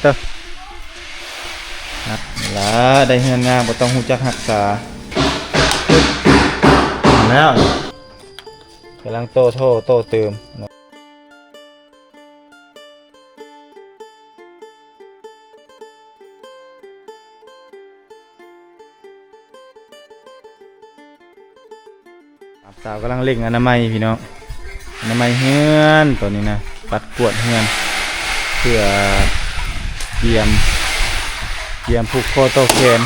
ເຕີ ນັ້ນລະ ໄດ້ເຮືອນງາມກໍຕ້ອງຮູ້ຈັກຮັກສາ. ແລ້ວ ກຳລັງໂຕ້ໂທ້ໂຕ້ຕື່ມ. ສາວກຳລັງເລັ່ງອະນາໄມພີ່ນ້ອງ ອະນາໄມເຮືອນຕອນນີ້ນະ ປັດກວາດເຮືອນ ເພື່ອກຽມ ກຽມຜູກຄໍຕໍ່ແຂນ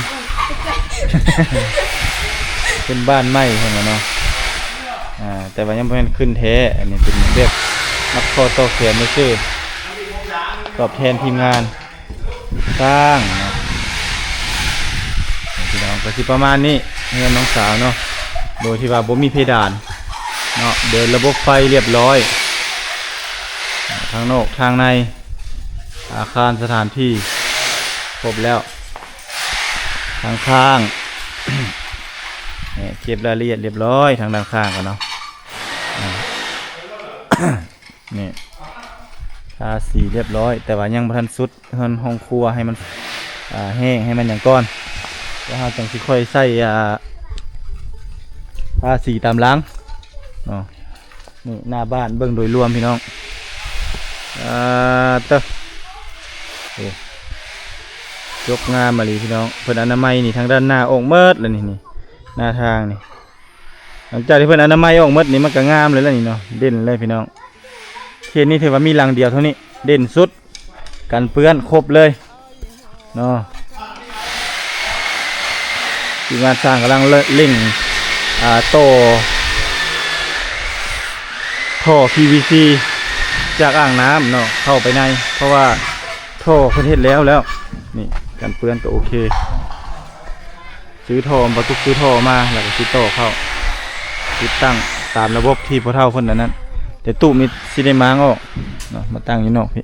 ຂຶ້ນບ້ານໃໝ່ເພິ່ນວ່າເນາະ. ອ່າ ແຕ່ວ່າຍັງບໍ່ແມ່ນຂຶ້ນແທ້ ອັນນີ້ເປັນແບບມັດຄໍຕໍ່ແຂນຊື່ໆ ຕອບແທນທີມງານ ສ້າງເນາະ ພີ່ນ້ອງ ກໍຊິປະມານນີ້ ເຮືອນນ້ອງສາວເນາະ ໂດຍທີ່ວ່າບໍ່ມີເພດານເນາະ ເດີນລະບົບໄຟລຽບລ້ອຍ ທາງນອກທາງໃນ ອາຄານສະຖານທີ່ຄົບແລ້ວ ທາງຂ້າງ ເກັບລາຍລະອຽດລຽບລ້ອຍ ທາງດ້ານຂ້າງກໍເນາະ ນີ້ ທາສີລຽບລ້ອຍ ແຕ່ວ່າຍັງບໍ່ທັນສຸດເຮືອນຫ້ອງຄົວ ໃຫ້ມັນ ອ່າ ແຫ້ງ ໃຫ້ມັນຫຍັງກ່ອນ ແລ້ວເຮົາຈັ່ງຊິຄ່ອຍໃສ່ ອ່າ ທາສີຕາມຫຼັງເນາະ. ນີ້ໜ້າບ້ານເບິ່ງໂດຍລວມພີ່ນ້ອງ ອ່າ ເຕີ ໂອ້ ຈົບງາມອີ່ຫຼີພີ່ນ້ອງ ເພິ່ນອະນາໄມນີ້ ທາງດ້ານໜ້າອອກໝົດແລ້ວນີ້ ນີ້ ໜ້າທາງນີ້ ຫຼັງຈາກທີ່ເພິ່ນອະນາໄມອອກໝົດນີ້ ມັນກໍງາມເລີຍລະນີ້ເນາະ ເດັ່ນເລີຍພີ່ນ້ອງ. ເຂດນີ້ຖືວ່າມີຫຼັງດຽວເທົ່ານີ້ ເດັ່ນສຸດ ກັນເປື້ອນຄົບເລີຍເນາະ. ທີມງານຊ່າງກຳລັງເລັ່ງ ອ່າ ຕໍ່ ທໍ່ ພີວີຊີ ຈາກອ່າງນ້ຳເນາະ ເຂົ້າໄປໃນ ເພາະວ່າທໍ່ເພິ່ນເຮັດແລ້ວແລ້ວ. ນີ້ ກັນເປື້ອນກໍໂອເຄ. ຊື້ທໍ່ ບໍ່ຕຸກຊື້ທໍ່ມາ ແລ້ວກໍຊິຕໍ່ເຂົ້າ ຕິດຕັ້ງຕາມລະບົບທີ່ພໍ່ເຖົ້າເພິ່ນອັນນັ້ນ ແຕ່ຕູ້ມີ ຊິໄດ້ມ້າງອອກເນາະ ມາຕັ້ງຢູ່ນອກພີ້.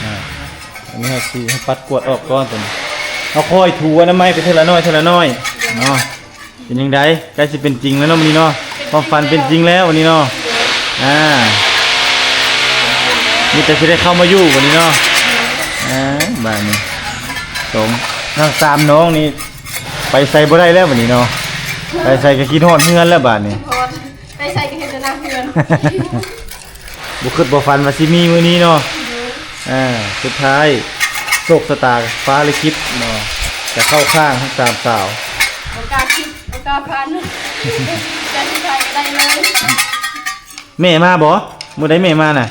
ອ່າ ອັນນີ້ເຮົາຊິໃຫ້ປັດກວາດອອກກ່ອນ ຕົວນີ້ເຮົາຄ່ອຍຖູອະນາໄມໄປເທື່ອລະໜ້ອຍ ເທື່ອລະໜ້ອຍເນາະ. ເປັນຈັ່ງໃດ? ໃກ້ຊິເປັນຈິງແລ້ວເນາະມື້ນີ້ເນາະ ຄວາມຝັນເປັນຈິງແລ້ວມື້ນີ້ເນາະ. ອ່າ ມີແຕ່ຊິໄດ້ເຂົ້າມາຢູ່ມື້ນີ້ເນາະ. ອ່າ ບາດນີ້ສອງ ທັງສາມນ້ອງນີ້ໄປໃສບໍ່ໄດ້ແລ້ວມື້ນີ້ເນາະ ໄປໃສກໍຄິດຮອດເຮືອນແລ້ວບາດນີ້ ໄປໃສກໍເຫັນແຕ່ໜ້າເຮືອນ. ບໍ່ຄິດບໍ່ຝັນວ່າຊິມີມື້ນີ້ເນາະ. ອ່າ ສຸດທ້າຍໂຊກຊະຕາຟ້າລິຂິດເນາະ ຈະເຂົ້າຂ້າງທັງສາມສາວ. ບໍ່ກ້າຄິດ ບໍ່ກ້າຝັນ ແຕ່ສຸດທ້າຍກໍໄດ້ເລີຍ. ແມ່ມາບໍ່? ມື້ໃດແມ່ມານະ?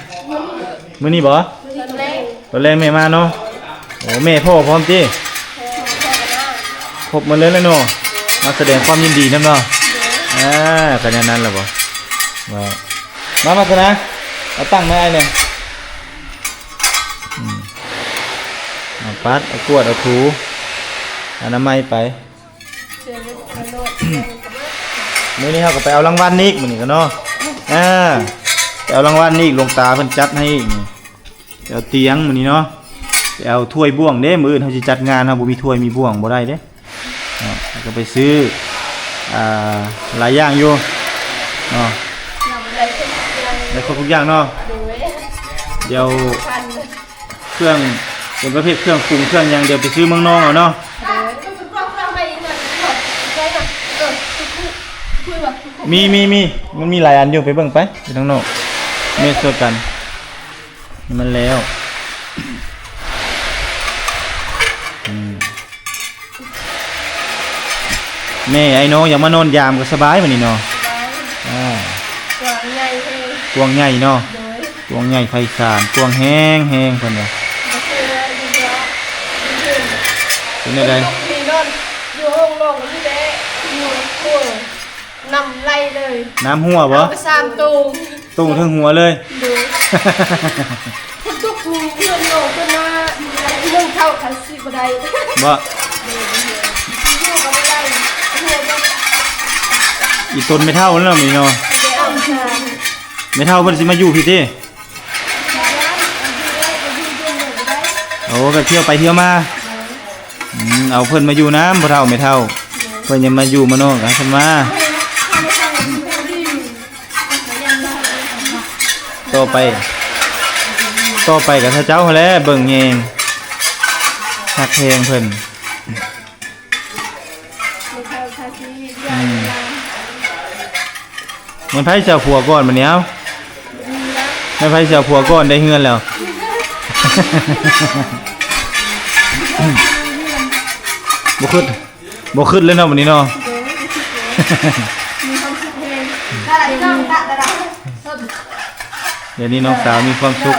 ມື້ນີ້ບໍ່? ຕອນແລງ ຕອນແລງແມ່ມາເນາະ. ໂອ້ ແມ່ພໍ່ພ້ອມຕິ? ຄົບໝົດເລີຍແຫຼະເນາະ ມາສະແດງຄວາມຍິນດີນຳເນາະ. ອ່າ ຂະໜາດນັ້ນລະບໍ່? ມາ ມາສະນະ ເອົາຕັ້ງມາໃຫ້ແດ່. ອືມ ເອົາປັດ ເອົາກວດ ເອົາຖູ ອະນາໄມໄປ. ມື້ນີ້ເຮົາກໍໄປເອົາລາງວັນອີກ ມື້ນີ້ກໍເນາະ. ອ່າ ໄປເອົາລາງວັນອີກ ຫຼວງຕາເພິ່ນຈັດໃຫ້ອີກນີ້. ໄປເອົາຕຽງມື້ນີ້ເນາະ ໄປເອົາຖ້ວຍບ່ວງເດ້ ມື້ອື່ນເຮົາຊິຈັດງານ ເຮົາບໍ່ມີຖ້ວຍມີບ່ວງບໍ່ໄດ້ເດ້ເນາະ. ແລ້ວກໍໄປຊື້ ອ່າ ຫຼາຍຢ່າງຢູ່ເນາະ ໄດ້ຄົບທຸກຢ່າງເນາະ. ດຽວ ເຄື່ອງ ເປັນປະເພດເຄື່ອງປຸງເຄື່ອງຫຍັງ ດຽວໄປຊື້ເມືອງນອງເອົາເນາະ. ມີ ມີ ມີ ມັນມີຫຼາຍອັນຢູ່ ໄປເບິ່ງໄປ ຢູ່ທາງນອກ ເມດຊ່ວຍກັນໃຫ້ມັນແລ້ວ. ອືມ ແມ່ໄອ້ນ້ອງຢາກມານອນຢາມກໍສະບາຍບາດນີ້ເນາະ. ສະບາຍ ອ່າ ກວ້າງໃຫຍ່ແຮງ ກວ້າງໃຫຍ່ເນາະ. ໂດຍ ກວ້າງໃຫຍ່ໄພສານ ກວ້າງແຮງແຮງເພິ່ນວ່າ. ບໍ່ເຊື່ອ ຢູ່ເດີ ຢູ່ເດີ ເປັນແນວໃດ? ຢູ່ຫ້ອງນອນ ຢູ່ຫ້ອງນອນກໍມີແຕ່ ຢູ່ ໂອ້ ນ້ຳໄຫຼເລີຍ. ນ້ຳຮົ່ວບໍ່? ເອົາໄປສາມໂຕງ ໂຕງເທິງຫົວເລີຍ. ໂດຍ ຝົນຕົກເພື່ອນນ້ອງເພິ່ນມາ ໜຶ່ງເທົ່າຄັນຊິບໍ່ໄດ້ບໍ່? ຢູ່ກໍບໍ່ໄດ້ ຮົ່ວບໍ່? ອີຕົນແມ່ເຖົ້ານັ້ນເນາະ ແມ່ເຖົ້າເພິ່ນຊິມາຢູ່ພີ້ຕິ? ໂອ້ ແບບທ່ຽວໄປທ່ຽວມາ. ອືມ ເອົາເພິ່ນມາຢູ່ນຳ ພໍ່ເຖົ້າແມ່ເຖົ້າ ເພິ່ນຍັງມາຢູ່ມານອນກັນ ເພິ່ນມາ. ຕໍ່ໄປ ຕໍ່ໄປກໍເຂົາເຈົ້າຫັ້ນແຫຼະເບິ່ງແຍງ ຮັກແພງເພິ່ນ. ອືມ ແມ່ນໃຜຊິເອົາຜົວກ່ອນບັດນີ້ ເອົ້າ ແມ່ນໃຜຊິເອົາຜົວກ່ອນ ໄດ້ເຮືອນແລ້ວ ບໍ່ຄິດ ບໍ່ຄິດເລີຍເນາະບັດນີ້ເນາະ. ດຽວນີ້ນ້ອງສາວມີຄວາມສຸກ.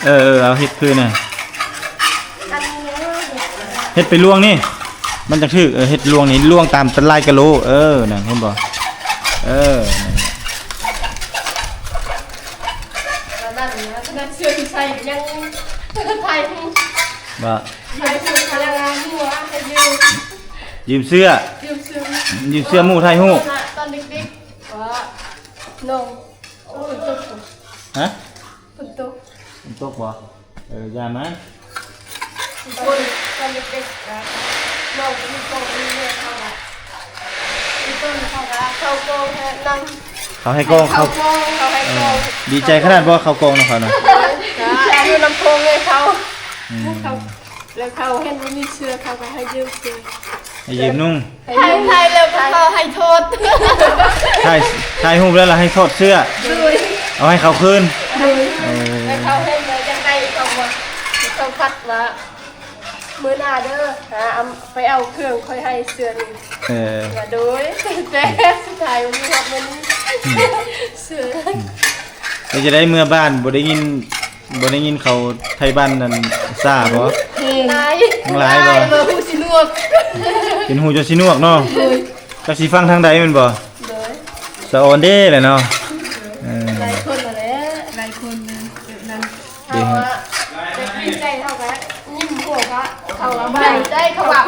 ເອີ ເອີ ເອົາເຮັດຄືນະ ເຮັດໄປລວງນີ້ ມັນຈັກຖືກ. ເອີ ເຮັດລວງນີ້ ລວງຕາມຕະລາຍກະໂລ. ເອີ ນັ້ນເຫັນບໍ່? ເອີ ນັ້ນແຫຼະ ວ່າ ຢືມເສື້ອ ຢືມເສື້ອໝູ່ຖ່າຍຮູບ. ຕອນເດັກໆ ນ້ອງ ໂອ້ຍ ຝົນຕົກ ຮະ? ຝົນຕົກ ຝົນຕົກບໍ່? ເອີ ຢ່າມາ ຕອນເດັກໆ ນ້ອງມີພໍ່ມີແມ່ເຂົາ ມີຕົ້ນເຂົາກໍເຂົ້າກອງໃຫ້ນຳ ເຂົາໃຫ້ກອງ ເຂົາ ເຂົາໃຫ້ກອງ ເອີ ດີໃຈຂະໜາດບໍ່ ເຂົ້າກອງນຳເຂົານະ? ດີໃຈ ຢູ່ນຳໂພງເລີຍເຂົາ ອືມ ເຂົາ ແລ້ວເຂົາເຫັນວ່າມີເສື້ອ ເຂົາກໍໃຫ້ຢືມເສື້ອ ໃຫ້ຢືມນຸ່ງ ໃຫ້ ໃຫ້ແລ້ວກໍເຂົາໃຫ້ຖອດ ຖ່າຍ ຖ່າຍຮູບແລ້ວລະໃຫ້ຖອດເສື້ອ ໂດຍ ເອົາໃຫ້ເຂົາຄືນ ໂດຍ ເອີ ແລ້ວເຂົາເຫັນວ່າຢາກໄດ້ ເຂົາວ່າ ເຂົາພັດວ່າ ມື້ໜ້າເດີ ຫາ ໄປເອົາເຄື່ອງ ຂ້ອຍໃຫ້ເສື້ອນີ້ ເອີ ວ່າໂດຍ ແຕ່ສຸດທ້າຍມັນມີຮອດມື້ນີ້ ອືມ ເສື້ອ ອືມ ເປັນຈັ່ງໃດເມືອບ້ານ ບໍ່ໄດ້ຍິນ ບໍ່ໄດ້ຍິນເຂົາໄທບ້ານນັ້ນຊ້າບໍ່? ຫຼາຍ ຫຼາຍບໍ່? ເປັນຫູຈົນຊິໜວກເນາະ ໂດຍ ຈັກຊິຟັງທາງໃດແມ່ນບໍ່? ໂດຍ ສະອອນເດ້ແຫຼະເນາະ ເອີ ຫຼາຍຄົນແຫຼະ ຫຼາຍຄົນນະ ແບບນັ້ນ ເຂົາວ່າ ແຕ່ຈິດໃຈເຮົາກໍຍິ້ມຫົວ ເຂົາວ່າບໍ່ໄດ້ ເຂົາວ່າ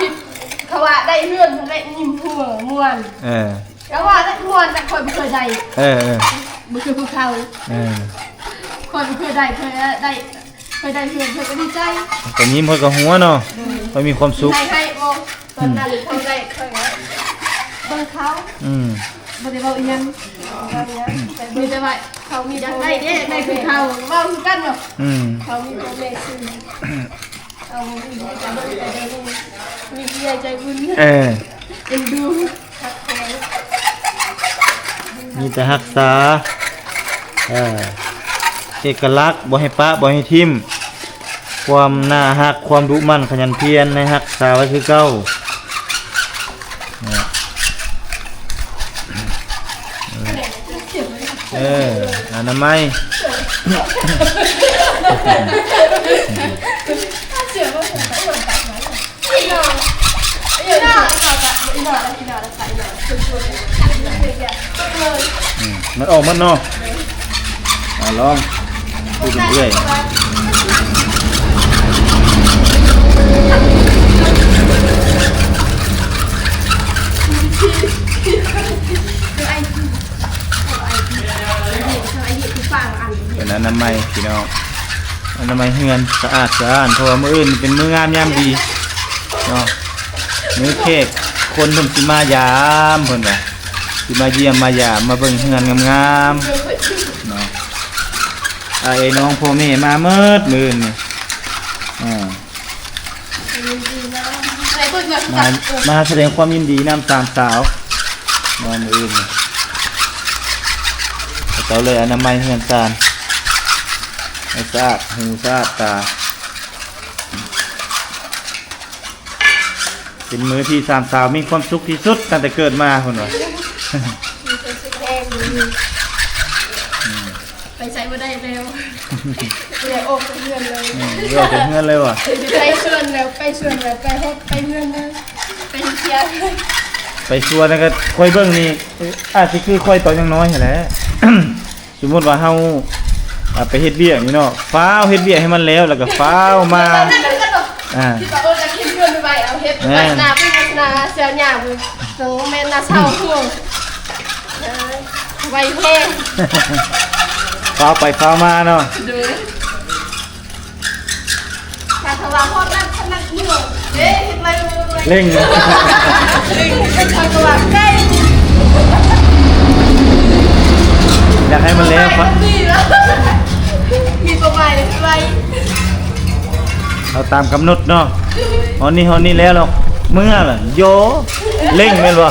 ເຂົາວ່າໄດ້ເຮືອນ ໄດ້ຍິ້ມຫົວມ່ວນ ເອີ ກໍວ່າໄດ້ມ່ວນ ແຕ່ຂ້ອຍບໍ່ເຄີຍໄດ້ ເອີ ເອີ ບໍ່ຄືພວກເຂົາ ເອີ ຂ້ອຍບໍ່ເຄີຍໄດ້ ຂ້ອຍໄດ້ ຂ້ອຍໄດ້ເຮືອນ ຂ້ອຍກໍດີໃຈ ຂ້ອຍຍິ້ມ ຂ້ອຍກໍຫົວເນາະ ໂດຍ ຂ້ອຍມີຄວາມສຸກ ໃຫ້ ໃຫ້ບໍ່ ຕອນນັ້ນເຂົາໄດ້ ຂ້ອຍກໍເບິ່ງເຂົາ ອືມ ບໍ່ໄດ້ເວົ້າອີ່ຫຍັງ ບໍ່ໄດ້ເວົ້າອີ່ຫຍັງ ມີແຕ່ວ່າເຂົາມີ ຢາກໄດ້ເດ້ ໄດ້ຄືເຂົາ ເວົ້າຄືກັນເນາະ ອືມ ເຂົາມີພໍ່ແມ່ຊື່ ເຂົາມີ ມີແຕ່ເບິ່ງແຕ່ເດີ ມີຜູ້ໃຫຍ່ໃຈບຸນ ເອີ ເອັນດູ ມີແຕ່ຮັກສາ ເອີ ເອກະລັກ ບໍ່ໃຫ້ປະ ບໍ່ໃຫ້ຖິ້ມ ຄວາມໜ້າຮັກ ຄວາມດຸໝັ່ນຂະຫຍັນພຽນ ໃຫ້ຮັກສາໄວ້ຄືເກົ່າ ເອີ ອະນາໄມ. ອືມ ມັນອອກໝົດເນາະ ອ່າ ລອງ ເປັນອະນາໄມພີ່ນ້ອງ ອະນາໄມເຮືອນສະອາດສະອ້ານ ເພາະວ່າມື້ອື່ນເປັນມື້ງາມຍາມດີເນາະ ມື້ແຂກຄົນເພິ່ນຊິມາຢາມ ເພິ່ນວ່າຊິມາຢ້ຽມມາຢາມ ມາເບິ່ງເຮືອນງາມໆເນາະ ອ້າຍເອື້ອຍນ້ອງພໍ່ແມ່ມາໝົດມື້ອື່ນນີ້ ອ່າ ມາ ມາສະແດງຄວາມຍິນດີນຳສາມສາວເນາະ ມື້ອື່ນນີ້ ເຂົາເຈົ້າເລີຍອະນາໄມເຮືອນຊານ ໃຫ້ສະອາດຫູສະອາດຕາ ເປັນມື້ທີ່ສາມສາວມີຄວາມສຸກທີ່ສຸດຕັ້ງແຕ່ເກີດມາ ເພິ່ນວ່າ ມີຄວາມສຸກແຮງ ອືມ ໄປໃສບໍ່ໄດ້ແລ້ວ ບໍ່ຢາກອອກຈາກເຮືອນເລີຍ ອືມ ບໍ່ຢາກອອກຈາກເຮືອນເລີຍຫວາ ໄປສວນແລ້ວ ໄປສວນແລ້ວ ໄປຮອດ ໄປເຮືອນເລີຍ ໄປເຮັດວຽກ ໄປສວນ ແລ້ວກໍຂ້ອຍເບິ່ງນີ້ ອາດຊິຄືຂ້ອຍຕອນຍັງນ້ອຍຫັ້ນແຫຼະ ສົມມຸດວ່າເຮົາ ອ່າ ໄປເຮັດວຽກນີ້ເນາະ ຟ້າວເຮັດວຽກໃຫ້ມັນແລ້ວ ແລ້ວກໍຟ້າວມາ ອ່າ ຄິດວ່າ ໂອ້ ຈະເຮັດເຮືອນໄວໆ ເອົາເຮັດໄປໜ້າພຸ້ນ ໜ້າເສືອຫຍ້າພຸ້ນ ຕ້ອງແມ່ນໜ້າເຊົາພຸ້ນ ເອີ ໄວແຮງ ຟ້າວໄປຟ້າວມາເນາະ ໂດຍ ຖ້າວ່າຮອດນັ້ນ ຄັນນັ້ນເມື່ອ ເອີ ເຮັດໄວໆ ເລັ່ງ ເລັ່ງ ເຮັດໄວກວ່າໃກ້ ຢາກໃຫ້ມັນແລ້ວ ຟ້າ ເອົາຕາມກຳນົດເນາະ. ຮອດນີ້ ຮອດນີ້ແລ້ວເນາະ ເມືອລະ ໂຢ ເລັ່ງແມ່ນບໍ່?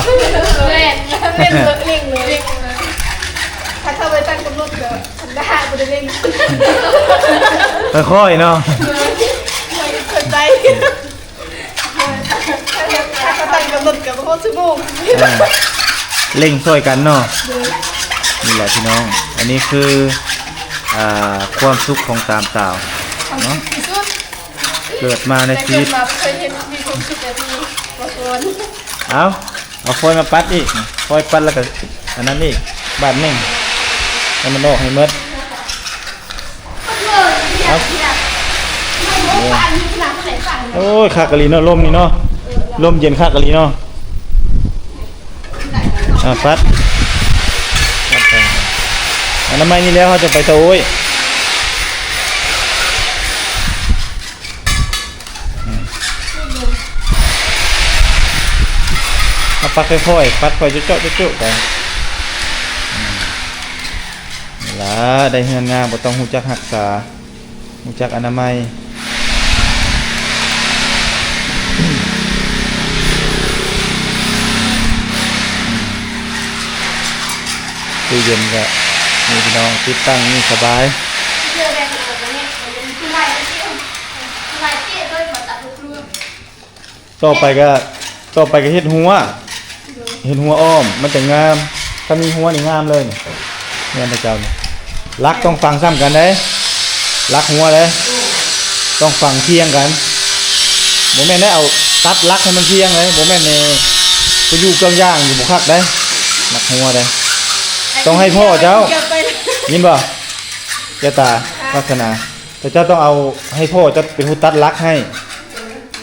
ແມ່ນ ແມ່ນເລີຍ ເລັ່ງເລີຍ. ຖ້າເຈົ້າໄປຕັ້ງກຳນົດກໍທຳມະດາ ບໍ່ໄດ້ເລັ່ງ. ຄ່ອຍໆເນາະ ຄ່ອຍໆໄປ. ຖ້າເຈົ້າຕັ້ງກຳນົດກໍບໍ່ຮອດຊົ່ວໂມງ. ອ່າ ເລັ່ງຊ່ວຍກັນເນາະ. ໂດຍ ນີ້ແຫຼະພີ່ນ້ອງ ອັນນີ້ຄື ອ່າ ຄວາມສຸກຂອງສາມສາວເນາະ. ທີ່ສຸດ ເກີດມາໃນຊີວິດ ແຕ່ເກີດມາບໍ່ເຄີຍເຫັນມີຄວາມສຸກແບບນີ້ມາກ່ອນ. ເອົາ ເອົາຟອຍມາປັດອີກ ຟອຍປັດແລ້ວກໍອັນນັ້ນອີກບາດໜຶ່ງ ໃຫ້ມັນອອກໃຫ້ໝົດ. ເອົາ ໂອ້ຍ ຄັກອີ່ຫຼີເນາະ ລົມນີ້ເນາະ ລົມເຢັນຄັກອີ່ຫຼີເນາະ. ອ່າ ປັດ ປັດໄປ ອະນາໄມນີ້ແລ້ວ ເຮົາຈະໄປຕະໂອ້ຍ. ເອົາປັດຄ່ອຍໆ ປັດຄ່ອຍເຈາະໆ ເຈາະໆໄປ. ນີ້ລະ ໄດ້ເຮືອນງາມ ກໍຕ້ອງຮູ້ຈັກຮັກສາ ຮູ້ຈັກອະນາໄມ. ຕູ້ເຢັນກໍນີ້ພີ່ນ້ອງ ຕິດຕັ້ງນີ້ສະບາຍ. ຕໍ່ໄປກໍ ຕໍ່ໄປກໍເຮັດຮົ້ວ ເຮັດຮົ້ວອ້ອມ ມັນຈະງາມ. ຖ້າມີຮົ້ວນີ້ງາມເລີຍນີ້ ເຮືອນພະເຈົ້ານີ້. ຫຼັກຕ້ອງຝັງຊ້ຳກັນເດ້ ຫຼັກຮົ້ວເດ້ ຕ້ອງຝັງຄຽງກັນ. ບໍ່ແມ່ນໄດ້ເອົາຕັດຫຼັກໃຫ້ມັນຄຽງເດ້ ບໍ່ແມ່ນນີ້ ໄປຢູ່ເຄື່ອງຢ່າງຢູ່ບໍ່ຄັກເດ້ ຫຼັກຮົ້ວເດ້. ຕ້ອງໃຫ້ພໍ່ເຈົ້າ ຍິນບໍ່? ເຈົ້າຕາ ວັດສະໜາ ແຕ່ເຈົ້າຕ້ອງເອົາໃຫ້ພໍ່ເຈົ້າເປັນຜູ້ຕັດຫຼັກໃຫ້.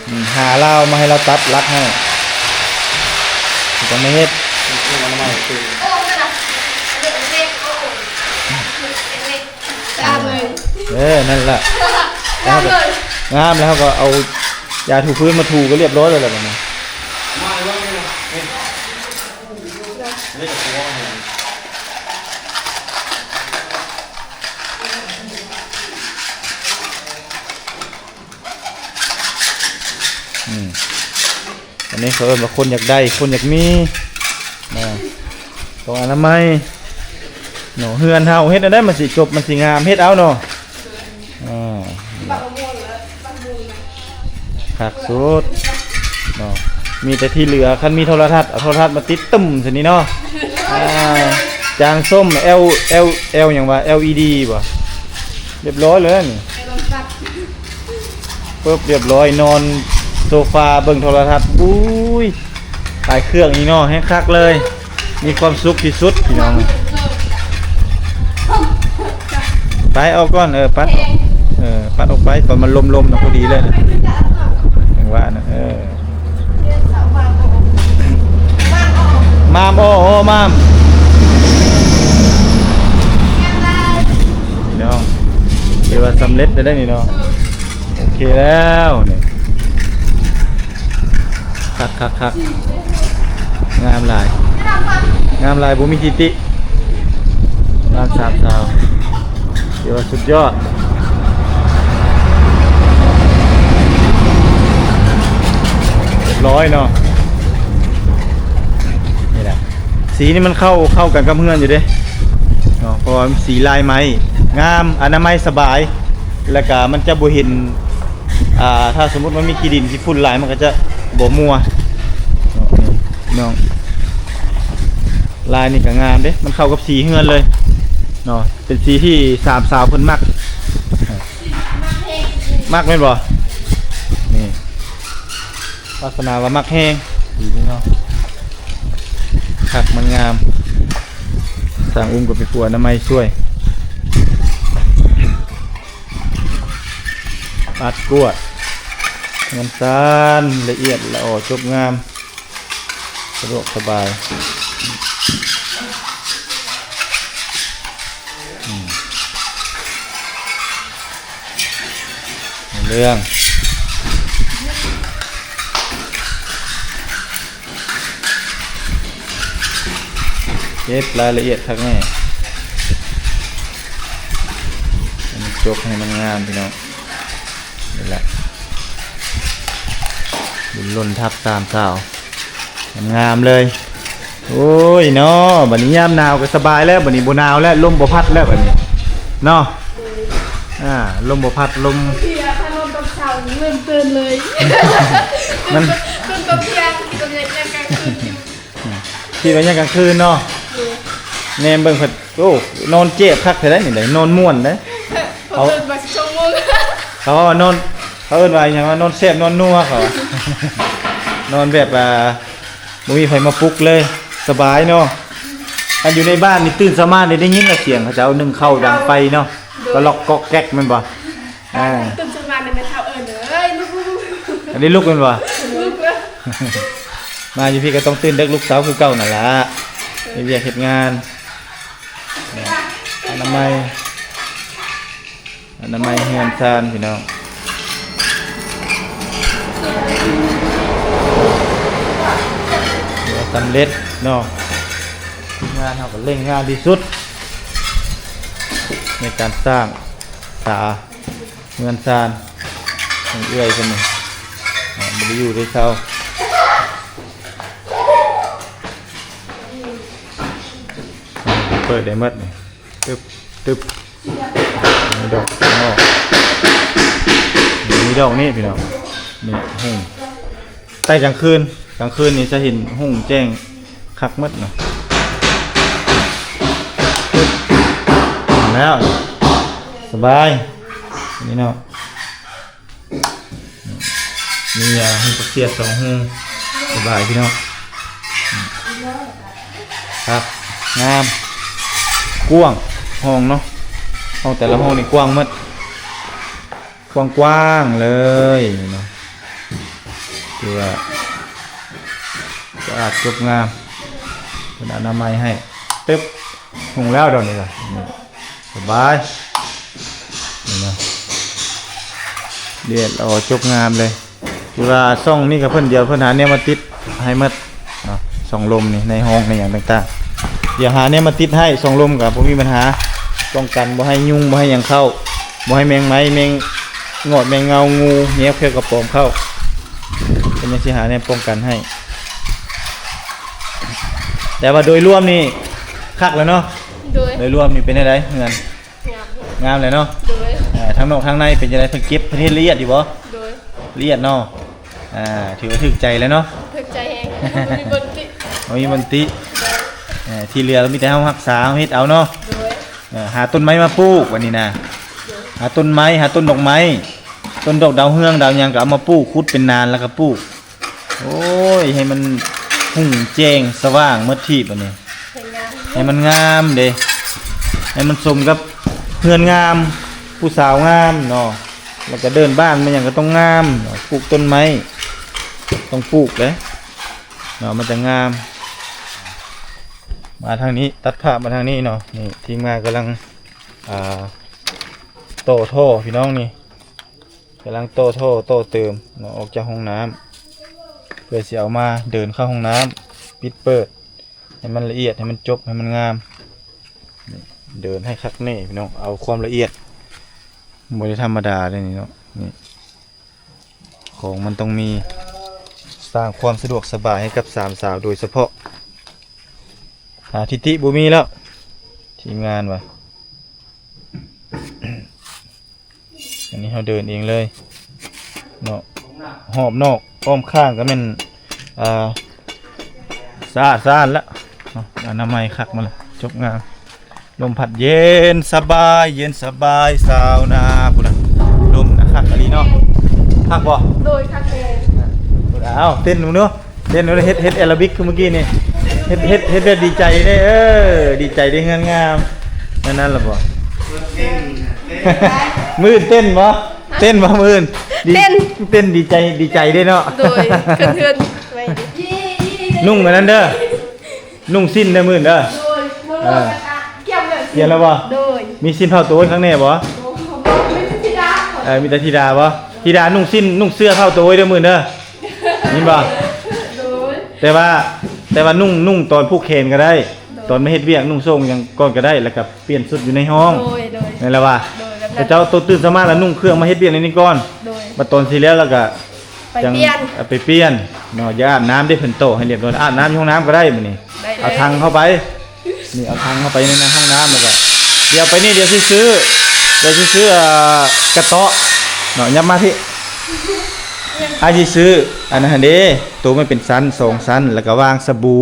ອືມ ຫາລາວມາໃຫ້ລາວຕັດຫຼັກໃຫ້ ຕ້ອງມາເຮັດ. ເອີ ນັ້ນລະ ງາມ ແລ້ວເຮົາກໍເອົາຢາຖູພື້ນມາຖູກໍລຽບຮ້ອຍແລ້ວລະບາດນີ້. ອືມ ອັນນີ້ເຂົາເອີ້ນວ່າຄົນຢາກໄດ້ ຄົນຢາກມີເນາະ ຕ້ອງອະນາໄມເນາະ. ເຮືອນເຮົາເຮັດແນວໃດມັນຊິຈົບ ມັນຊິງາມ ເຮັດເອົາເນາະ. ອ່າ ຄັກສຸດເນາະ ມີແຕ່ທີ່ເຫຼືອ ຄັນມີໂທລະທັດ ເອົາໂທລະທັດມາຕິດຕຶ້ມໃສ່ນີ້ເນາະ. ອ່າ ຈານສົ້ມ ແອວ ແອວ ແອວຫຍັງວະ ແອວອີດີ ບໍ່ ລຽບຮ້ອຍເລີຍນີ້. ປຶບ ລຽບຮ້ອຍ ນອນໂຊຟາເບິ່ງໂທລະທັດ. ອຸ້ຍ ຫຼາຍເຄື່ອງນີ້ເນາະ ແຮງຄັກເລີຍ ມີຄວາມສຸກທີ່ສຸດພີ່ນ້ອງ. ໄປອອກກ່ອນ ເອີ ປັດ ເອີ ປັດອອກໄປ ຕອນມັນລົມໆນະ ພໍດີເລີຍ ຈັ່ງວ່ານະ ເອີ. ມາມ ໂອ້ ໂອ້ ມາມ ພີ່ນ້ອງ ຖືວ່າສຳເລັດໄດ້ນີ້ເນາະ. ໂອເຄແລ້ວນີ້ ຄັກໆໆ ງາມຫຼາຍ ງາມຫຼາຍ ບໍ່ມີທິຕິ. ບ້ານສາມສາວ ຖືວ່າສຸດຍອດ ຮຽບຮ້ອຍເນາະ. ນີ້ແຫຼະ ສີນີ້ມັນເຂົ້າ ເຂົ້າກັນກັບເຮືອນຢູ່ເດ້ເນາະ ເພາະວ່າມັນສີລາຍໄມ້ ງາມ ອະນາໄມສະບາຍ ແລ້ວກະມັນຈະບໍ່ເຫັນ ອ່າ ຖ້າສົມມຸດມັນມີຂີ້ດິນຂີ້ຝຸ່ນຫຼາຍ ມັນກໍຈະບໍ່ມົວເນາະ. ນ້ອງ ລາຍນີ້ກໍງາມເດ້ ມັນເຂົ້າກັບສີເຮືອນເລີຍເນາະ ເປັນສີທີ່ສາມສາວເພິ່ນມັກ ມັກແມ່ນບໍ່? ນີ້ ວາດສະໜາວ່າມັກແຮງ ດີເນາະ ຄັກ ມັນງາມ. ຊ່າງອຸ້ມກໍໄປປົວອະນາໄມຊ່ວຍ ປັດກວາດ ເຮືອນຊານ ລະອຽດລະອໍ ຈົບງາມ ສະດວກສະບາຍ. ອືມ ເລື່ອງ ເກັບລາຍລະອຽດຄັກແນ່ ໃຫ້ມັນຈົບ ໃຫ້ມັນງາມ ພີ່ນ້ອງ. ນີ້ແຫຼະ ລຸ້ນລົນທັບສາມສາວ ງາມໆເລີຍ. ໂອ້ຍເນາະ ບັດນີ້ຍາມໜາວກໍສະບາຍແລ້ວ ບັດນີ້ບໍ່ໜາວແລ້ວ ລົມບໍ່ພັດແລ້ວບັດນີ້ເນາະ. ອ່າ ລົມບໍ່ພັດ ລົມ ເພຍ ຖ້ານອນຕອນເຊົ້ານີ້ເລີ່ມຕື່ນເລີຍ ມັນ ຕື່ນຕອນທ່ຽງ ຄິດວ່າຍັງກາງຄືນຢູ່ ຄິດວ່າຍັງກາງຄືນເນາະ. ແນມເບິ່ງເພິ່ນ ໂອ້ ນອນແຈບຄັກແທ້ໃດ໋ນີ້ ນອນມ່ວນເດ້. ເຂົາເອີ້ນວ່າສິບສອງໂມງ ເຂົາວ່ານອນ ເຂົາເອີ້ນວ່າຫຍັງ ວ່ານອນແຊບນອນນົວ ເຂົາວ່າ ນອນແບບວ່າບໍ່ມີໃຜມາປຸກເລີຍ ສະບາຍເນາະ. ຄັນຢູ່ໃນບ້ານນີ້ຕື່ນເຊົ້າມານີ້ໄດ້ຍິນແລ້ວສຽງເຂົາເຈົ້າໜຶ້ງເຂົ້າດັງໄຟເນາະ ກະລັອກກອກແກກແມ່ນບໍ່? ອ່າ ຕື່ນເຊົ້າມານີ້ແມ່ເຖົ້າເອີ້ນເອີຍ ລຸກໆ ອັນນີ້ລຸກແມ່ນບໍ່? ລຸກແລ້ວ ມາຢູ່ພີ້ກໍຕ້ອງຕື່ນເດິກລຸກເຊົ້າຄືເກົ່ານັ້ນລະ ເຮັດວຽກເຮັດງານ ອະນາໄມ ອະນາໄມເຮືອນຊານພີ່ນ້ອງ ຖືວ່າສຳເລັດເນາະ. ທີມງານເຮົາກໍເລັ່ງງານທີ່ສຸດ ໃນການສ້າງສາເຮືອນຊານຂອງເອື້ອຍເພິ່ນນີ້ ອ່າ ບໍ່ໄດ້ຢູ່ໄດ້ເຊົາ ເປີດໄດ້ໝົດນີ້ ຕຶບ ຕຶບ ມີດອກ ມີດອກນີ້ພີ່ນ້ອງ ນີ້ ຫຸ່ງ ໃຕ້ກາງຄືນ ກາງຄືນນີ້ຈະເຫັນຮຸ່ງແຈ້ງຄັກໝົດເນາະ. ແລ້ວ ສະບາຍ ນີ້ເນາະ ມີ ອ່າ ຮູປັກເສຍດສອງຮູ ສະບາຍພີ່ນ້ອງ ຄັກ ງາມ ກວ້າງ ຫ້ອງເນາະ ຫ້ອງແຕ່ລະຫ້ອງນີ້ກວ້າງໝົດ ກວ້າງໆເລີຍເນາະ ຖືວ່າສະອາດຈົບງາມ ເພິ່ນອະນາໄມໃຫ້ ຕຶບ ຮຸ່ງແລ້ວດອກນີ້ລະ ນີ້ ສະບາຍ ນີ້ນະ ລຽບຫຼ້ອ ຈົບງາມເລີຍ. ຄືວ່າຊ່ອງນີ້ກໍເພິ່ນ ດຽວເພິ່ນຫາແນວມາຕິດໃຫ້ໝົດເນາະ ຊ່ອງລົມນີ້ ໃນຫ້ອງໃນຫຍັງຕ່າງໆ ດຽວຫາແນວມາຕິດໃຫ້ ຊ່ອງລົມກໍບໍ່ມີບັນຫາ ປ້ອງກັນບໍ່ໃຫ້ຍຸງ ບໍ່ໃຫ້ຫຍັງເຂົ້າ ບໍ່ໃຫ້ແມງໄມ້ ແມງງອດ ແມງເງົາ ງູ ແຍວ ແຂ້ວ ກະປອມເຂົ້າ ເພິ່ນຍັງຊິຫາແນວປ້ອງກັນໃຫ້. ແຕ່ວ່າໂດຍລວມນີ້ຄັກແລ້ວເນາະ ໂດຍ ໂດຍລວມນີ້ເປັນແນວໃດເຮືອນ? ງາມ ງາມແຫຼະເນາະ ໂດຍ ເອີ ທາງນອກທາງໃນເປັນຈັ່ງໃດ ເພິ່ນເກັບ ເພິ່ນເຮັດລະອຽດຢູ່ບໍ່? ໂດຍ ລະອຽດເນາະ ອ່າ ຖືວ່າຖືກໃຈແລ້ວເນາະ ຖືກໃຈແຮງ ບໍ່ມີບ່ອນຕິ ບໍ່ມີບ່ອນຕິ ໂດຍ ເອີ ທີ່ເຫຼືອມີແຕ່ເຮົາຮັກສາ ເຮົາເຮັດເອົາເນາະ ໂດຍ ເອີ ຫາຕົ້ນໄມ້ມາປູກບັດນີ້ນະ ໂດຍ ຫາຕົ້ນໄມ້ ຫາຕົ້ນດອກໄມ້ ຕົ້ນດອກດາວເຮືອງດາວຫຍັງກໍເອົາມາປູກ ຂຸດເປັນນານແລ້ວກໍປູກ ໂອ້ຍ ໃຫ້ມັນຮຸ່ງແຈ້ງສະຫວ່າງໝົດທີບບັດນີ້ ໃຫ້ງາມ ໃຫ້ມັນງາມເດ້ ໃຫ້ມັນສົມກັບເຮືອນງາມ ຜູ້ສາວງາມເນາະ ແລ້ວກະເດີ່ນບ້ານແມ່ນຫຍັງກະຕ້ອງງາມ ປູກຕົ້ນໄມ້ ຕ້ອງປູກເດ້ເນາະ ມັນຈະງາມ. ມາທາງນີ້ ຕັດພາບມາທາງນີ້ເນາະ ນີ້ທີມງານກຳລັງ ອ່າ ຕໍ່ທໍ່ພີ່ນ້ອງນີ້ ກຳລັງຕໍ່ທໍ່ຕໍ່ເຕີມເນາະ ອອກຈາກຫ້ອງນ້ຳ ເພື່ອຊິເອົາມາເດີ່ນເຂົ້າຫ້ອງນ້ຳ ປິດເປີດ ໃຫ້ມັນລະອຽດ ໃຫ້ມັນຈົບ ໃຫ້ມັນງາມ ນີ້ເດີ່ນໃຫ້ຄັກແນ່ພີ່ນ້ອງ ເອົາຄວາມລະອຽດ ບໍ່ໄດ້ທຳມະດາເດ້ນີ້ເນາະ ນີ້ ຂອງມັນຕ້ອງມີ ສ້າງຄວາມສະດວກສະບາຍໃຫ້ກັບສາມສາວໂດຍສະເພາະ ຫາທິດຕິບໍ່ມີແລ້ວ ທີມງານວ່າ ອັນນີ້ເຮົາເດີ່ນເອງເລີຍເນາະ ຮອບນອກອ້ອມຂ້າງກໍແມ່ນ ອ່າ ສະອາດສະອ້ານລະເນາະ ອະນາໄມຄັກໝົດລະ ຈົບງາມ ລົມພັດເຢັນສະບາຍ ເຢັນສະບາຍ ຊາວນາພຸ້ນນະ ລົມນະຄັກອີ່ຫຼີເນາະ ຄັກບໍ່? ໂດຍ ຄັກແຮງ ພຸ້ນນະ ເອົ້າ ເຕັ້ນເບິ່ງດູ ເຕັ້ນເບິ່ງດູ ເຮັດ ເຮັດແອໂຣບິກຄືມື້ກີ້ນີ້ ເຮັດ ເຮັດ ເຮັດແບບດີໃຈເດ້ ເອີ ດີໃຈເດ້ ເຮືອນງາມ ແນວນັ້ນລະບໍ່? ມື້ອື່ນເຕັ້ນບໍ່? ເຕັ້ນບໍ່ມື້ອື່ນ? ເຕັ້ນ ເຕັ້ນດີໃຈ ດີໃຈເດ້ເນາະ ໂດຍ ຂຶ້ນເຮືອນໄວ ນຸ່ງອັນນັ້ນເດີ ນຸ່ງສິ້ນເດີມື້ອື່ນເດີ ໂດຍ ເອີ ກຽມແລ້ວບໍ່? ໂດຍ ມີສິ້ນເຜົາໂຕຂ້າງແນ່ບໍ່? ໂດຍ ເອີ ມີແຕ່ທິດາບໍ່? ທິດານຸ່ງສິ້ນ ນຸ່ງເສື້ອເຜົາໂຕເດີມື້ອື່ນເດີ ຍິນບໍ່? ໂດຍ ແຕ່ວ່າ ແຕ່ວ່ານຸ່ງ ນຸ່ງຕອນຜູກແຂນກໍໄດ້ ໂດຍ ຕອນມາເຮັດວຽກນຸ່ງໂສ້ງຫຍັງກ່ອນກໍໄດ້ ແລ້ວກໍປ່ຽນຊຸດຢູ່ໃນຫ້ອງ ໂດຍ ໂດຍ ແມ່ນລະວ່າ ໂດຍ ແບບນັ້ນ ເຈົ້າໂຕຕື່ນສາມາດລະນຸ່ງເຄື່ອງມາເຮັດວຽກໃນນີ້ກ່ອນ ໂດຍ ບັດຕອນຊິແລ້ວລະກະ ໄປປ່ຽນ ຈັ່ງເອົາໄປປ່ຽນເນາະ. ຢ່າອາບນ້ຳເດ້ ເພິ່ນໂຕະໃຫ້ລຽບຮ້ອຍ. ອາບນ້ຳຢູ່ຫ້ອງນ້ຳກໍໄດ້ມື້ນີ້. ໄດ້ເລີຍ ເອົາຖັງເຂົ້າໄປ. ນີ້ ເອົາຖັງເຂົ້າໄປໃນຫ້ອງນ້ຳ ແລ້ວກໍ ດຽວໄປນີ້ ດຽວຊິຊື້ ດຽວຊິຊື້ ເອີ ກະເຕາະເນາະ. ຫຍັບມາພີ້. ອ້າຍຊິຊື້ອັນນັ້ນຫັ້ນເດ້ ໂຕະມັນເປັນຊັ້ນ ສອງຊັ້ນ ແລ້ວກໍວາງສະບູ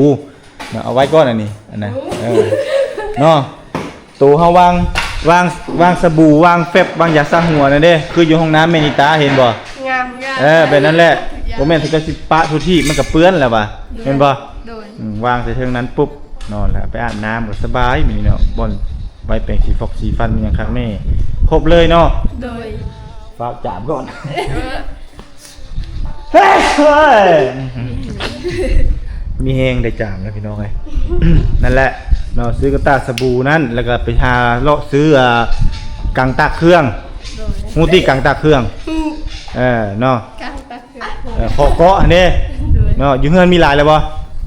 ເນາະ. ເອົາໄວ້ກ່ອນອັນນີ້ ອັນນັ້ນ ເອີ ເນາະ. ໂຕເຮົາວາງ ວາງ ວາງສະບູ ວາງແຟບ ວາງຢາສະຫົວນັ້ນເດ້ ຄືຢູ່ຫ້ອງນ້ຳແມ່ນິຕາ ເຫັນບໍ່? ງາມ ເອີ ແບບນັ້ນແຫຼະ. ບໍ່ແມ່ນເຂົາເຈົ້າຊິປະທຸທີ່ ມັນກໍເປື້ອນແລ້ວວ່າ ໂດຍ ແມ່ນບໍ່? ໂດຍ ອືມ ວາງໃສ່ເທິງນັ້ນປຸບ ນອນແລ້ວ ໄປອາບນ້ຳກໍສະບາຍມື້ນີ້ເນາະ. ບ່ອນໄວ້ແປງສີຟອກສີຟັນ ມີຫຍັງຄັກແນ່ ຄົບເລີຍເນາະ. ໂດຍ ຝາກຈາບກ່ອນ. ເອີ ເຮີ້ຍ ມີແຮງໄດ້ຈາມແລ້ວພີ່ນ້ອງເອີຍ. ນັ້ນແຫຼະເນາະ ຊື້ກະຕ່າສະບູນັ້ນ ແລ້ວກໍໄປຫາເລາະຊື້ ອ່າ ກັງຕາກເຄື່ອງ. ໂດຍ ຮູ້ຕິ ກັງຕາກເຄື່ອງ? ຮູ້ ເອີ ເນາະ ກັງຕາກເຄື່ອງ ເອີ ເຄາະເກາະຫັ້ນເດ້. ໂດຍ ເນາະ ຢູ່ເຮືອນມີຫຼາຍແລ້ວບໍ່?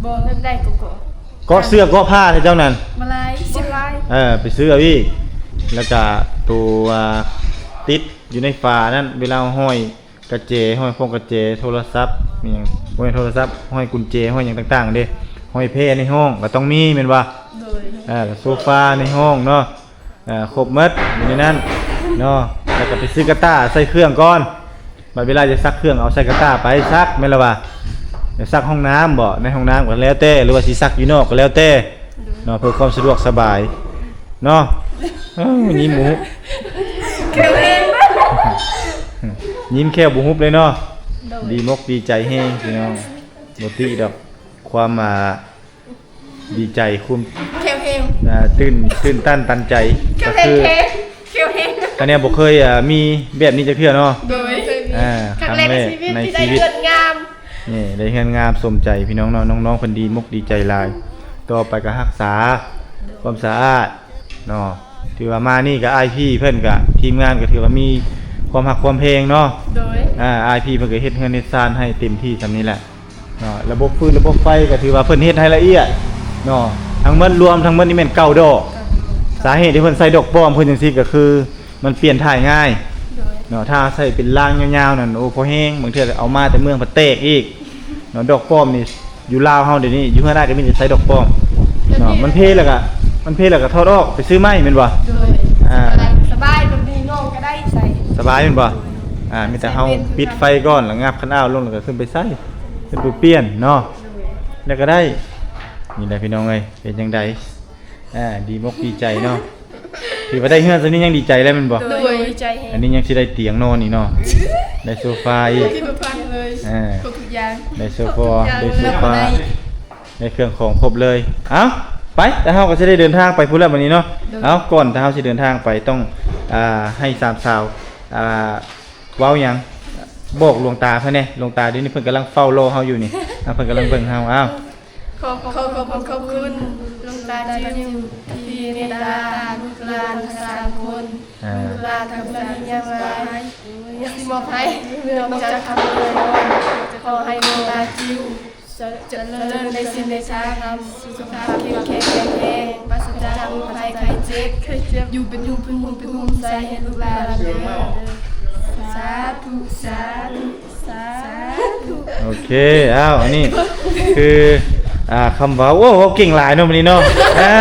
ບໍ່ ເຮັດໄດ້ເກາະ ເກາະເສື້ອເກາະຜ້າໃຫ້ເຈົ້ານັ້ນ ບໍ່ຫຼາຍ ບໍ່ຫຼາຍ. ເອີ ໄປຊື້ເອົາອີກ ແລ້ວກໍໂຕ ອ່າ ຕິດຢູ່ໃນຝານັ້ນ ເວລາເຮົາຫ້ອຍ ກະແຈ ຫ້ອຍພວງກະແຈ ໂທລະສັບ ມີຫຍັງ ບໍ່ແມ່ນໂທລະສັບ ຫ້ອຍກຸນແຈ ຫ້ອຍຫຍັງຕ່າງໆເດ້ ຫ້ອຍແພໃນຫ້ອງກໍຕ້ອງມີແມ່ນບໍ່? ໂດຍ ເອີ ໂຊຟາໃນຫ້ອງເນາະ ເອີ ຄົບໝົດຢູ່ໃນນັ້ນເນາະ. ແລ້ວກໍໄປຊື້ກະຕ່າໃສ່ເຄື່ອງກ່ອນ ບັດເວລາຈະຊັກເຄື່ອງ ເອົາໃສ່ກະຕ່າໄປຊັກ ແມ່ນລະວ່າ ຈະຊັກຫ້ອງນ້ຳບໍ ໃນຫ້ອງນ້ຳກໍແລ້ວແຕ່ ຫຼືວ່າຊິຊັກຢູ່ນອກກໍແລ້ວແຕ່ ໂດຍ ເນາະ ເພື່ອຄວາມສະດວກສະບາຍເນາະ. ເອີ ຍິ້ມບໍ່ຮຸບ ແຂ້ວແຮງ ຍິ້ມແຂ້ວບໍ່ຮຸບເລີຍເນາະ. ໂດຍ ດີມົກດີໃຈແຮງພີ່ນ້ອງ ບໍ່ຕິດອກຄວາມ ອ່າ ດີໃຈ ຄວາມ ແຂ້ວແຮງ ອ່າ ຕື່ນ ຕື່ນຕັນຕັນໃຈ ແຂ້ວແຮງ ກໍຄື ແຂ້ວແຮງ ອັນນີ້ບໍ່ເຄີຍ ອ່າ ມີແບບນີ້ຈັກເທື່ອເນາະ. ໂດຍ ອ່າ ຄັ້ງແລກໃນຊີວິດ ໃນຊີວິດ ທີ່ໄດ້ເຮືອນງາມ ນີ້ໄດ້ເຮືອນງາມສົມໃຈພີ່ນ້ອງເນາະ. ນ້ອງໆເພິ່ນດີມົກດີໃຈຫຼາຍ ຕໍ່ໄປກໍຮັກສາຄວາມສະອາດເນາະ. ຖືວ່າມານີ້ກໍອ້າຍພີ່ເພິ່ນກໍ ທີມງານກໍຖືວ່າມີຄວາມຮັກຄວາມແພງເນາະ. ໂດຍ ອ່າ ອ້າຍພີ່ເພິ່ນກໍເຮັດເຮືອນເຮັດຊານໃຫ້ເຕັມທີ່ສ່ຳນີ້ແຫຼະເນາະ. ລະບົບຟືນລະບົບໄຟກໍຖືວ່າເພິ່ນເຮັດໃຫ້ລະອຽດເນາະ. ທັງໝົດ ລວມທັງໝົດນີ້ແມ່ນເກົ້າດອກ. ສາເຫດທີ່ເພິ່ນໃສ່ດອກປ້ອມເພິ່ນຈັ່ງຊີ້ກໍຄື ມັນປ່ຽນຖ່າຍງ່າຍ ໂດຍ ເນາະ. ຖ້າໃສ່ເປັນລາງຍາວໆນັ້ນ ໂອ້ ພໍແຮງ ບາງເທື່ອເອົາມາແຕ່ເມືອງພັດແຕກອີກເນາະ. ດອກປ້ອມນີ້ຢູ່ລາວເຮົາດຽວນີ້ ຢູ່ເຮືອນອ້າຍກໍມີແຕ່ໃສ່ດອກປ້ອມເນາະ. ມັນເພແລ້ວກໍ ມັນເພແລ້ວກໍຖອດອອກໄປຊື້ໃໝ່ແມ່ນບໍ່? ໂດຍ ອ່າ ສະບາຍ ແບບນີ້ນ້ອງກໍໄດ້ໃສ່ ສະບາຍແມ່ນບໍ່? ໂດຍ ອ່າ ມີແຕ່ເຮົາປິດໄຟກ່ອນ ແລ້ວງັບຄັນອາວລົງ ແລ້ວກໍຂຶ້ນໄປໃສ່ ຂຶ້ນໄປປ່ຽນເນາະ ໂດຍ ແລ້ວກໍໄດ້. ນີ້ແຫຼະພີ່ນ້ອງເອີຍ ເປັນຈັ່ງໃດ? ອ່າ ດີມົກດີໃຈເນາະ. ຖືວ່າໄດ້ເຮືອນສ່ຳນີ້ຍັງດີໃຈແລ້ວແມ່ນບໍ່? ໂດຍ ດີໃຈແຮງ. ອັນນີ້ຍັງຊິໄດ້ຕຽງນອນອີກເນາະ ໄດ້ໂຊຟາອີກ ທີ່ບໍ່ຟັງເລີຍ ອ່າ ຄົບທຸກຢ່າງ ໄດ້ໂຊຟາ ໄດ້ໂຊຟາ ໄດ້ເຄື່ອງຂອງຄົບເລີຍ. ເອົ້າ ໄປ ແຕ່ເຮົາກໍຊິໄດ້ເດີນທາງໄປພຸ້ນແລ້ວບັດນີ້ເນາະ. ໂດຍ ເອົ້າ ກ່ອນແຕ່ເຮົາຊິເດີນທາງໄປ ຕ້ອງ ອ່າ ໃຫ້ສາມສາວ ອ່າ ເວົ້າຫຍັງ ບອກຫຼວງຕາເພິ່ນແດ່. ຫຼວງຕາດຽວນີ້ເພິ່ນກຳລັງເຝົ້າລໍເຮົາຢູ່ນີ້ ອ່າ ເພິ່ນກຳລັງເບິ່ງເຮົາ. ອ້າວ ຂໍຂອບ ຂໍຂອບ ຂອບຄຸນຫຼວງຕາຈິ້ວ ທີ່ເມດຕາລູກຫຼານທັງສາມຄົນ. ອ່າ ລູກຫຼານທັງໝົດນີ້ຍັງຫຼາຍ ຍັງຊິມອບໃຫ້ ນອກຈາກຄຳອວຍພອນ ຂໍໃຫ້ຫຼວງຕາຈິ້ວຈະ ຈະເລີນໃນສິນໃນທຳ ສຸຂະພາບເຂັ້ມແຂງແຂງແຮງ ປາສະຈາກໂລກໄພໄຂ້ເຈັບ ໄຂ້ເຈັບ ຢູ່ເປັນຮົ່ມ ເປັນຮົ່ມ ເປັນຮົ່ມໃສໃຫ້ລູກຫຼານເດີ. ສາທຸ ສາທຸ ສາທຸ. ໂອເຄ ອ້າວ ອັນນີ້ຄື ອ່າ ຄຳເວົ້າ ໂອ້ ເວົ້າເກັ່ງຫຼາຍເນາະມື້ນີ້ເນາະ. ອ່າ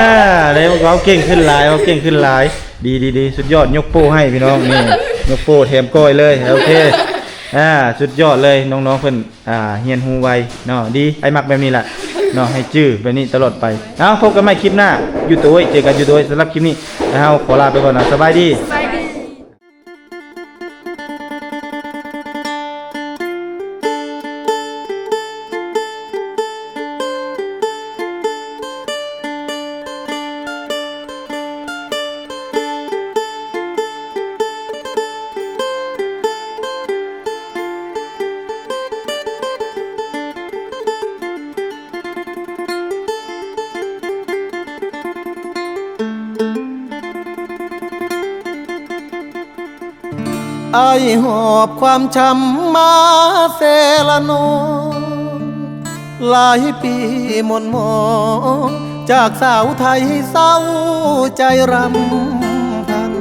ໄດ້ເວົ້າເກັ່ງຂຶ້ນຫຼາຍ ເວົ້າເກັ່ງຂຶ້ນຫຼາຍ. ດີ ດີ ດີ ສຸດຍອດ ຍົກໂປ້ໃຫ້ພີ່ນ້ອງ. ນີ້ ຍົກໂປ້ແຖມກ້ອຍເລີຍ. ໂອເຄ ອ່າ ສຸດຍອດເລີຍ ນ້ອງໆເພິ່ນ ອ່າ ຮຽນຮູ້ໄວເນາະ. ດີ ອ້າຍມັກແບບນີ້ແຫຼະເນາະ ໃຫ້ຈື່ແບບນີ້ຕະຫຼອດໄປ. ເອົາ ພົບກັນໃໝ່ຄລິບໜ້າ ຢູ່ໂຕຍ ເຈີກັນຢູ່ໂຕຍ. ສຳລັບຄລິບນີ້ ເຮົາຂໍລາໄປກ່ອນເນາະ. ສະບາຍດີ. ສະບາຍດີ. ອ້າຍຫອບຄວາມຊ້ຳມາແຊລະນອງ ຫຼາຍປີໝ່ນໝອງ ຈາກສາວໄທເສົ້າໃຈຣຳພັນ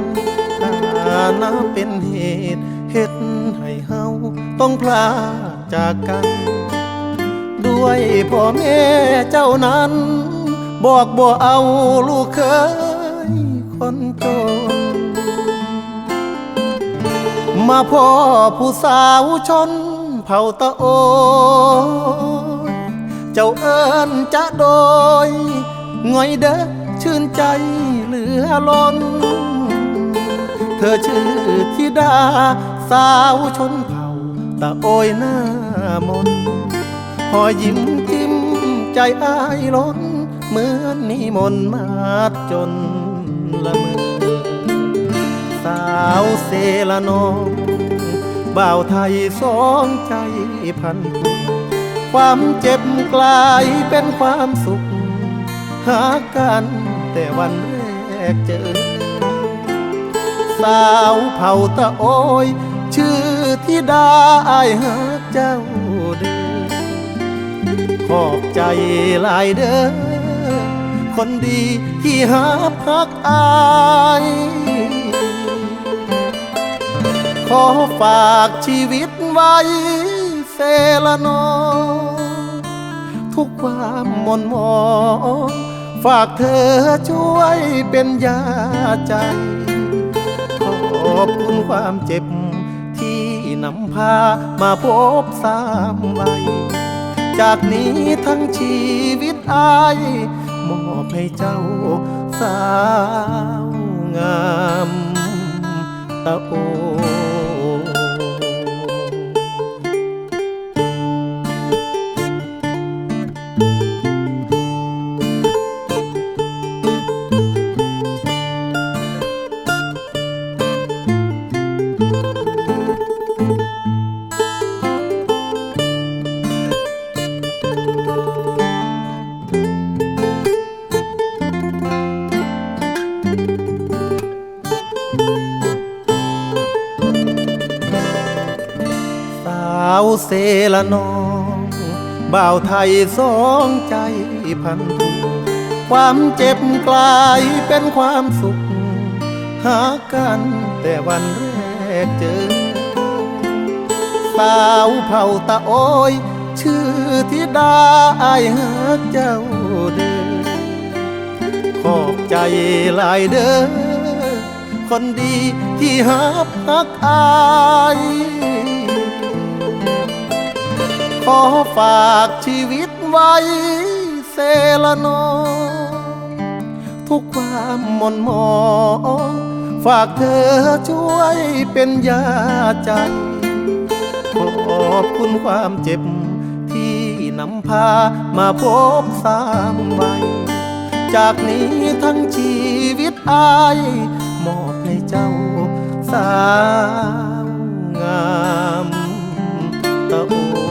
ຖານະເປັນເຫດເຮັດໃຫ້ເຮົາຕ້ອງພລາດ ຈາກກັນ ດ້ວຍພໍ່ແມ່ເຈົ້ານັ້ນ ບອກບໍ່ເອົາລູກເຂີຍຄົນຈົນ ມາພໍ້ຜູ້ສາວຊົນເຜົ່າຕະໂອຍ ເຈົ້າເອີ້ນຈະໂດຍ ງ່ອຍເດີ ຊື່ນໃຈເຫຼືອລົ້ນ ເທີຊື່ທິດາສາວຊົນເຜົ່າຕະໂອຍໜ້າມົນ ຮອຍຍິ້ມຈິ້ມໃຈອ້າຍລົ້ນ ເໝືອນນິມົນມາດຈົນລະເມີ ສາວເຊລະນອງ ບ່າວໄທສອງໃຈພັນຜູກ ຄວາມເຈັບກລາຍເປັນຄວາມສຸກ ຮັກກັນແຕ່ວັນແລກເຈີ ສາວເຜົ່າຕະໂອຍ ຊື່ທິດາ ອ້າຍຮັກເຈົ້າເດີ ຂອບໃຈຫຼາຍເດີ ຄົນດີທີ່ຮັບຮັກອ້າຍ ຂໍຝາກຊີວິດໄວ້ ເຊລະນອງ ທຸກຄວາມໝົນໝອງ ຝາກເທີຊ່ວຍເປັນຢາໃຈ ຂອບຄຸນຄວາມເຈັບ ທີ່ນຳພາມາພົບຊ້ຳໄວ ຈາກນີ້ທັງຊີວິດອ້າຍ ມອບໃຫ້ເຈົ້າສາວງາມຕະໂອຍ. ສາວເຊລະນອງ ບ່າວໄທສອງໃຈພັນຜູກ ຄວາມເຈັບກລາຍເປັນຄວາມສຸກ ຮັກກັນແຕ່ວັນແລກເຈີ ສາວເຜົ່າຕະໂອຍ ຊື່ທິດາ ອ້າຍຮັກເຈົ້າເດີ ຂອບໃຈຫຼາຍເດີ ຄົນດີທີ່ຮັບຮັກອ້າຍ ຂໍຝາກຊີວິດໄວ້ເຊລະນອງ ທຸກຄວາມໝົນໝອງ ຝາກເທີຊ່ວຍເປັນຢາໃຈ ຂອບຄຸນຄວາມເຈັບ ທີ່ນຳພາມາພົບຊ້ຳໄວ ຈາກນີ້ທັງຊີວິດອ້າຍ ມອບໃຫ້ເຈົ້າສາວງາມຕະໂອຍ.